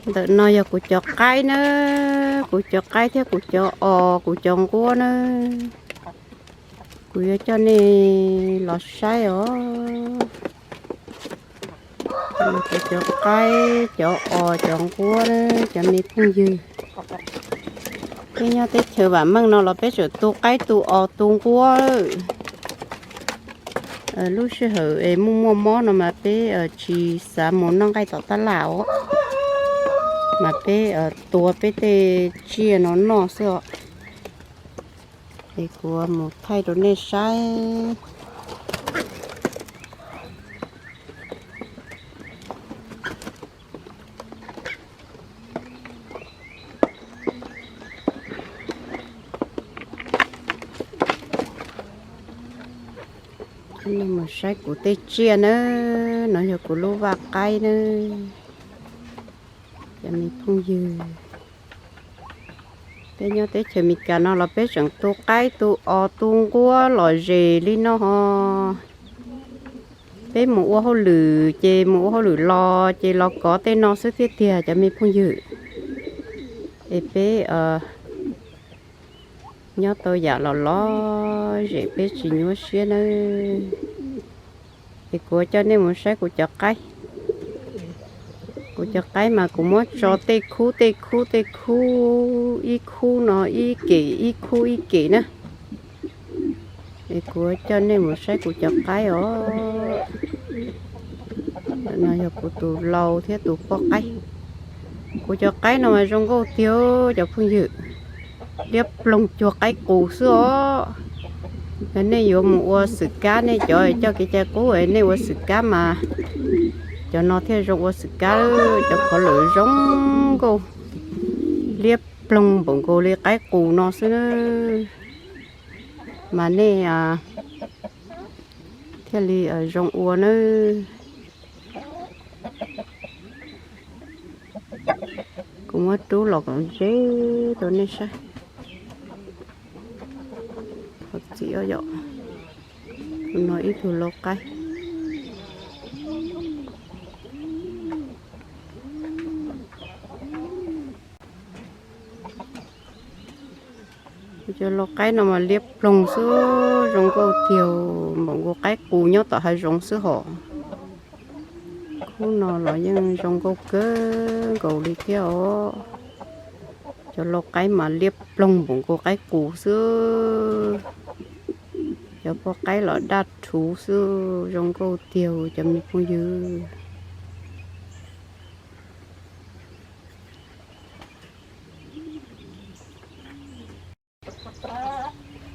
Ntawm no yog kuv cov qaib na, kuv cov qaib thiab kuv cov os, kuv cov nquab na. Kuv yuav coj nej los saib os. Kuv cov qaib, cov os, cov nquab na, cov me phooj ywg. Peb nyob teb chaws vam meej no los peb tseem tu qaib tu os tu nquab. Lub sij hawm es muaj muaj mob no mas peb tsis xav mus noj nqaij tom tab laj os, mas peb tua peb tej tsiaj no noj xwb os. Es kuv mus thaij rau nej saib. Mus saib kuv tej tsiaj nawb, no yog kuv lub vaj qaib nawb, cov me phooj ywg. Peb nyob teb chaws Amelikas no los peb tseem tu qaib tu os tu nquab lom zem li no ho. Peb mus ua hauj lwm ces mus ua hauj lwm los ces los kov tej no xwb thiab tiag cov me phooj ywg. Es peb nyob tau yam lom lom zem peb tsis nyuaj siab nawb. Es kuv coj nej mus saib kuv cov qaib. Kuv cov qaib mas kuv muab tso tej khub tej khub tej khub, ib khub no ib kem ib khub ib kem na. Es kuv coj nej mus saib kuv cov qaib os. No yog kuv tus lau thiab tus poj qaib. Kuv cov qaib no mas zoo nkauj tiag cov phooj ywg. Liab ploog cuag qaib qus xwb os. Yog nej yuav mus ua xwm kab, nej cov coj kev cai qub nej ua xwm kab mas cov no thiaj zoo ua xwm kab, cov qhov lawm zoo nkauj, liab ploog npaum nkaus li qaib qus no xwb na. Mas nej thiaj li zoo ua nawb. Kuv muab rub los kom ze rau nej saib. Qhov txiv yom, no ib tug lau qaib. Cov lau qaib no mas liab ploog xwb, zoo nkauj tiag, npaum nkaus qaib qus nyob tom hav zoov xwb hos. Khub no los yeej zoo nkauj kawg nkaus li thiab os. Cov lau qaib mas liab ploog npaum nkaus qaib qus xwb. Cov poj qaib los daj rhuv xwb, zoo nkauj tiag cov me phooj ywg.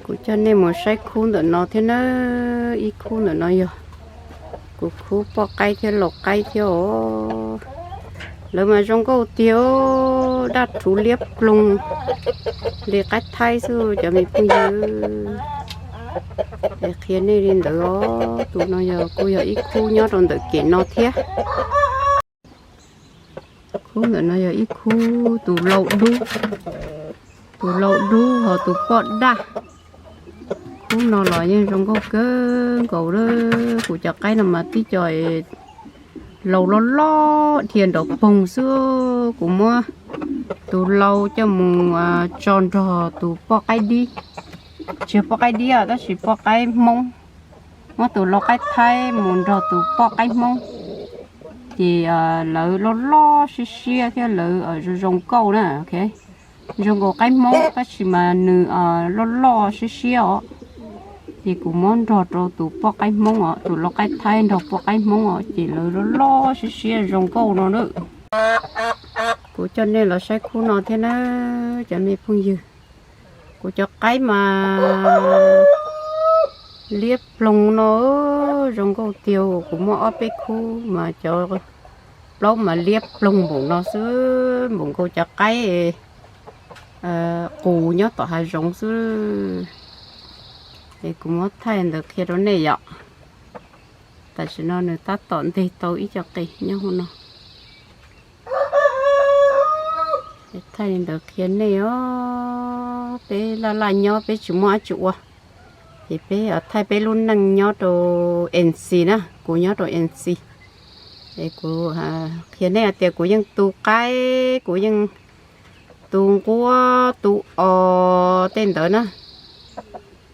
Kuv coj nej mus saib khub ntawm no thiab nawb, ib khub ntawm no yog kuv khub poj qaib thiab lau qaib thiab os. Lawv mas zoo nkauj tiag, daj rhuv liab ploog li qaib thaib xwb cov me phooj ywg. Es qhia nej li ntawd os, tus no yog kuj yog ib khub nyob rau ntawm kem no thiab. Khub ntawm no yog ib khub tus lau dub, tus lau dub ho tus poj daj. Khub no los yeej zoo nkauj kawg nkaus lawm, kuv cov qaib no mas tib co lau loj loj dhia nrov poog xwb, kuv muab tus lau coj mus tso nrog tus poj qaib dib, tsis yog poj qaib dib tab sis poj qaib hmoob, muab tus lau qaib thaib mus nrog tus poj qaib hmoob, ces lawv loj loj siab siab thiab lawv zoo zoo nkauj na. Zoo nkaus qaib hmoob tab sis mas nws loj loj siab siab os. Ces kuv muab nrog rau tus poj qaib hmoob os, tus lau qaib thaib nrog poj qaib hmoob os, ces lawv loj loj siab siab zoo nkauj no na. Kuv coj nej los saib khub no thiab na, cov me phooj ywg. Kuv cov qaib mas liab ploog no, zoo nkauj tiag, kuv muaj ob peb khub mas cov plaub mas liab ploog npaum no xwb, npaum nkaus cov qaib qus nyob tom hav zoov xwb. Es kuv muab thaij ntawd qhia rau nej yom. Tam sim no nws tab tom nteg tau ib co qe nyob hauv no. Thaij li ntawd qhia nej os, peb laj laj nyob peb tsis muaj dab tsi ua, ces peb thaij peb lub neej nyob rau N C na, kuv nyob rau N C. Es kuv qhia nej hais tias kuv yeej tu qaib, kuv yeej tu nquab tu os tej ntawd na,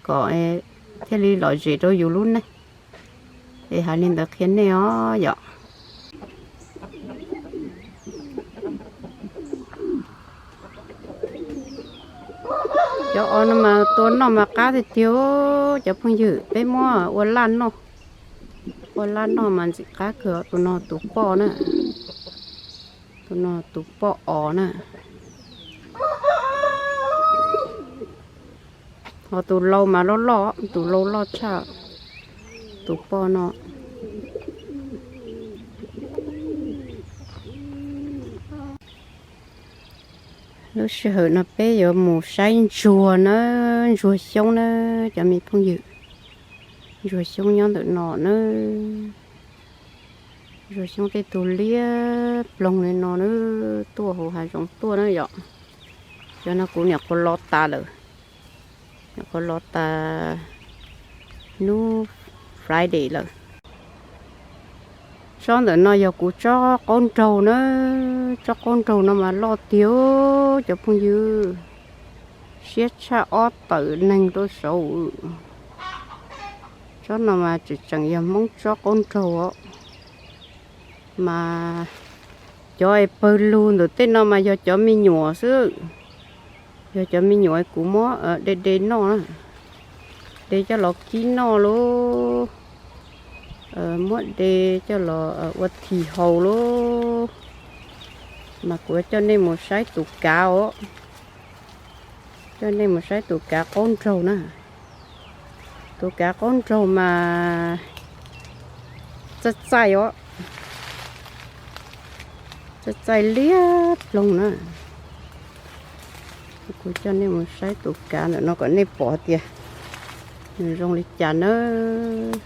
kom thiaj li lom zem rau yus lub neej. Es hais li ntawd qhia nej os yom. Cov os no mas tua noj mas qab tiag tiag, cov phooj ywg, peb muab ua laj noj. Ua laj noj mas ntxim qab kawg. Tus no tus poj na, tus no tus poj os na. Ho tus lau mas loj loj, tus lau loj tshaj tus poj no. Lub sij hawm no peb yuav mus saib ntsuag na, ntsuag xyoob na, cov me phooj ywg. Ntsuag xyoob nyob ntawm no na. Ntsuag xyoob tej tug liab ploog li no na, tuaj hauv hav zoov tuaj na yom. Cov no kuv nyuam qhuav lov tas lawm, nyuam qhuav lov tas hnub Friday lawm. Tsob ntawm no yog kuv tsob qaub nraug na, tsob qaub nraug no mas loj tiag cov phooj ywg, siab tshaj ob tawm neeg rau saud. Tsob no mas tseem tseem yog Hmoob tsob qaub nraug os. Mas cov es pawg lug ntawm tej no mas yog cov me nyuam xwb. Yog cov me nyuam kuv muab de de noj na, de coj los kib noj lauj, muab de coj los ua thim haus lauj. Mas kuv coj nej mus saib tus kav os, coj nej mus saib tus kav qaub nraug na. Tus kav qaub nraug mas txaij txaij os, txaij txaij liab ploog na. Kuv coj nej mus saib tus kav ntawm no kom nej pom tias nws zoo li cas nawb.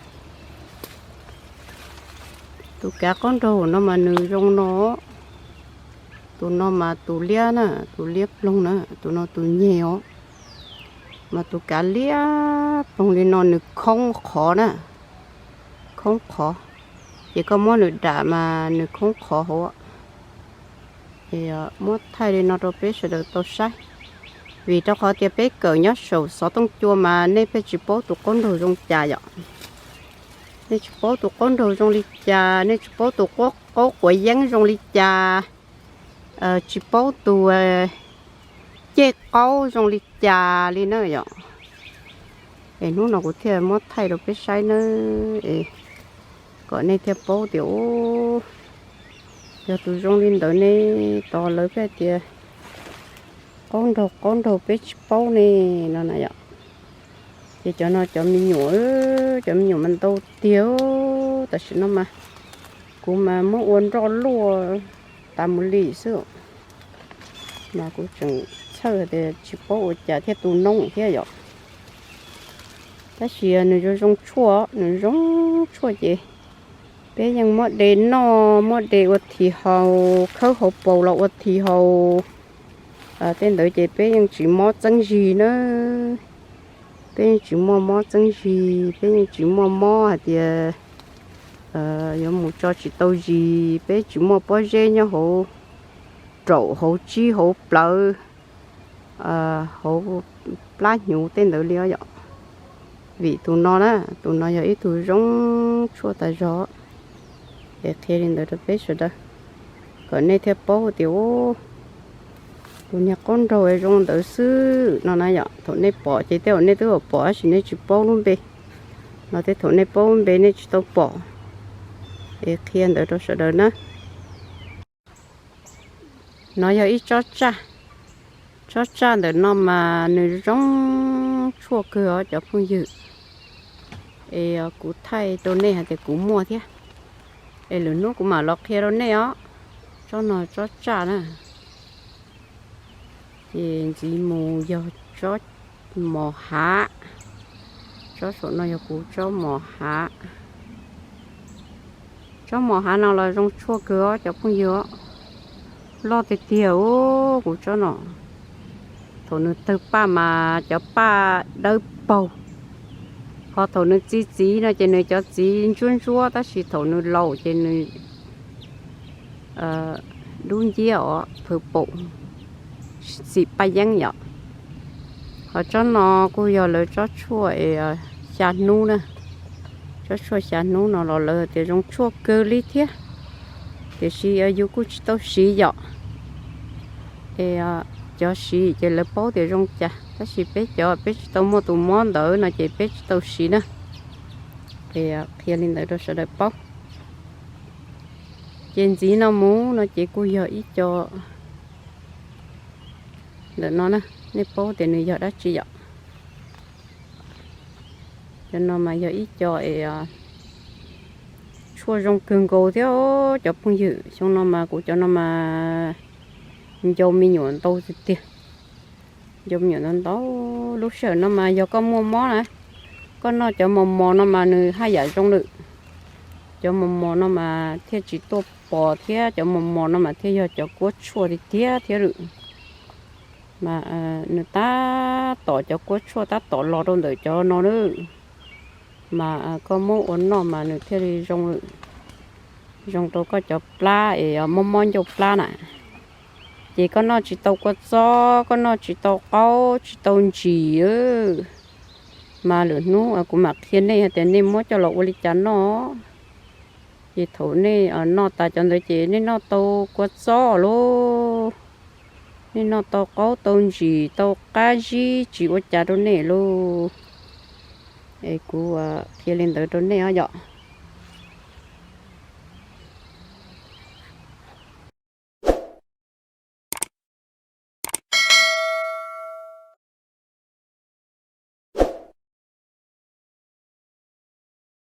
Tus kav qaub nraug no mas nws zoo no, tus no mas tus liab na, tus liab ploog na, tus no tus nyeg os. Mas tus kav liab ploog li no nws khoob qhov na, khoob qhov, ces koj muab nws dam mas nws khoob qhov hauv. Muab thaij li no rau peb sawv daws tau saib, vim rau qhov tias peb kawm nyob saum xov tooj cua mas nej pheej tsis paub tus qaub nraug zoo cas yom. Nej tsis paub tus qaub nraug zoo li cas, nej tsis paub tus qaub quav yeeb zoo li cas, tsis paub tus cej qaub zoo li cas li na yom. Es hnub no kuv thiaj muab thaij rau peb saib nawb, kom nej thiaj paub tias yog tus zoo li ntawd ne, tos lawv pheej tias qaub nraug qaub nraug peb tsis paub ne no na yom. Ces cov no cov me nyuam, cov me nyuam mas ntau tiag, tam sim no mas kuv mas muab ua nroj luaj tas mus li xwb. Mas kuv tseem txhawj tias tsis paub ua cas thiaj tu noob thiab yom. Tab sis nws zoo zoo tshuaj, nws zoo tshuaj ces peb yeej muab de noj, muab de ua thim haus, khawb hauv paus los ua thim haus. Tej ntawd ces peb yeej tsis mob txeeb zis nawb. Peb yeej tsis muaj mob txeeb zis, peb yeej tsis muaj mob hais tias yuav mus tso tsis tau zis, peb tsis muaj pob zeb nyob hauv raum hauv tsib hauv plawv, hauv plab hnyuv tej ntawd li os yom. Vim tus no na, tus no yog ib tug zoo tshuaj tas zog. Es qhia li ntawd rau peb sawv daws kom nej thiaj paub tias tus niag qaub nraug zoo ntawd xwb no na yom. Thaum nej pom ces tej zaum nej twb pom tab sis nej tsis paub lub npe. No tej thaum nej paub lub npe nej tsis tau pom. Es qhia ntawd rau sawv daws na. No yog ib tsob tsaj. Tsob tsaj ntawm no mas nws zoo tshuaj kawg os cov phooj ywg. Es kuv thaij rau nej hais tias kuv muaj thiab. Es lwm hnub kuv mam los qhia rau nej os. Tsob no tsob tsaj na. Ces ntxiv mus yog tsob mos hav. Tsob saum no yog kuv tsob mos hav. Tsob mos hav no los zoo tshuaj kawg os cov phooj ywg. Loj tiag tiag os kuv tsob no. Thaum nws tawg paj mas cov paj dawb paug. Ho thaum nws txi txiv no ces nws cov txiv ntsuab ntsuab tab sis thaum nws laus ces nws dub nciab os, phaw paum, xim paj yeeb yom. Ho tsob no kuj yog lawv tsob tshuaj es xya hnub na, tsob tshuaj xya hnub no los lawv tias zoo tshuaj kawg li thiab, tiam sis yus kuj tsis tau siv yom. Es cov siv ces lawv paub tias zoo cas, tab sis peb cov peb tsis tau muaj tus mob ntawd no ces peb tsis tau siv na. Es qhia li ntawd rau sawv daws paub. Ces ntxiv no mus no ces kuj yog ib co ntawm no na, nej paub tias nws yog dab tsi yom. Cov no mas yog ib co es tshuaj zoo kawg nkaus thiab cov phooj ywg. Xyoo no mas kuv cov no mas ncau me nyuam ntau tiag tiag, ncau me nyuam ntau ntau. Lub sij hawm no mas yog koj muaj mob na, koj noj cov mos mos no mas nws haj yam zoo lawm. Cov mos mos no mas thiaj tsis tuaj pos thiab, cov mos mos no mas thiaj yog cov kuab tshuaj tiag tiag thiab lawm. Mas nws tab tom, cov kuab tshuaj tab tom los rau ntawm cov no na, mas koj muab ua noj mas nws thiaj li zoo lawm, zoo rau koj cov plab es mob mob ncauj plab na. Ces koj noj tsis tau kua txob, koj noj tsis tau qaub, tsis tau ntsis, mas lwm hnub kuv mam qhia nej hais tias nej muab coj los ua li cas noj. Ces thaum nej noj tas cov ntawd ces nej noj tau kua txob lauj, nej noj tau qaub tau ntsis tau qab zib tsis ua cas rau nej lauj. Es kuv qhia li ntawd rau nej os yom.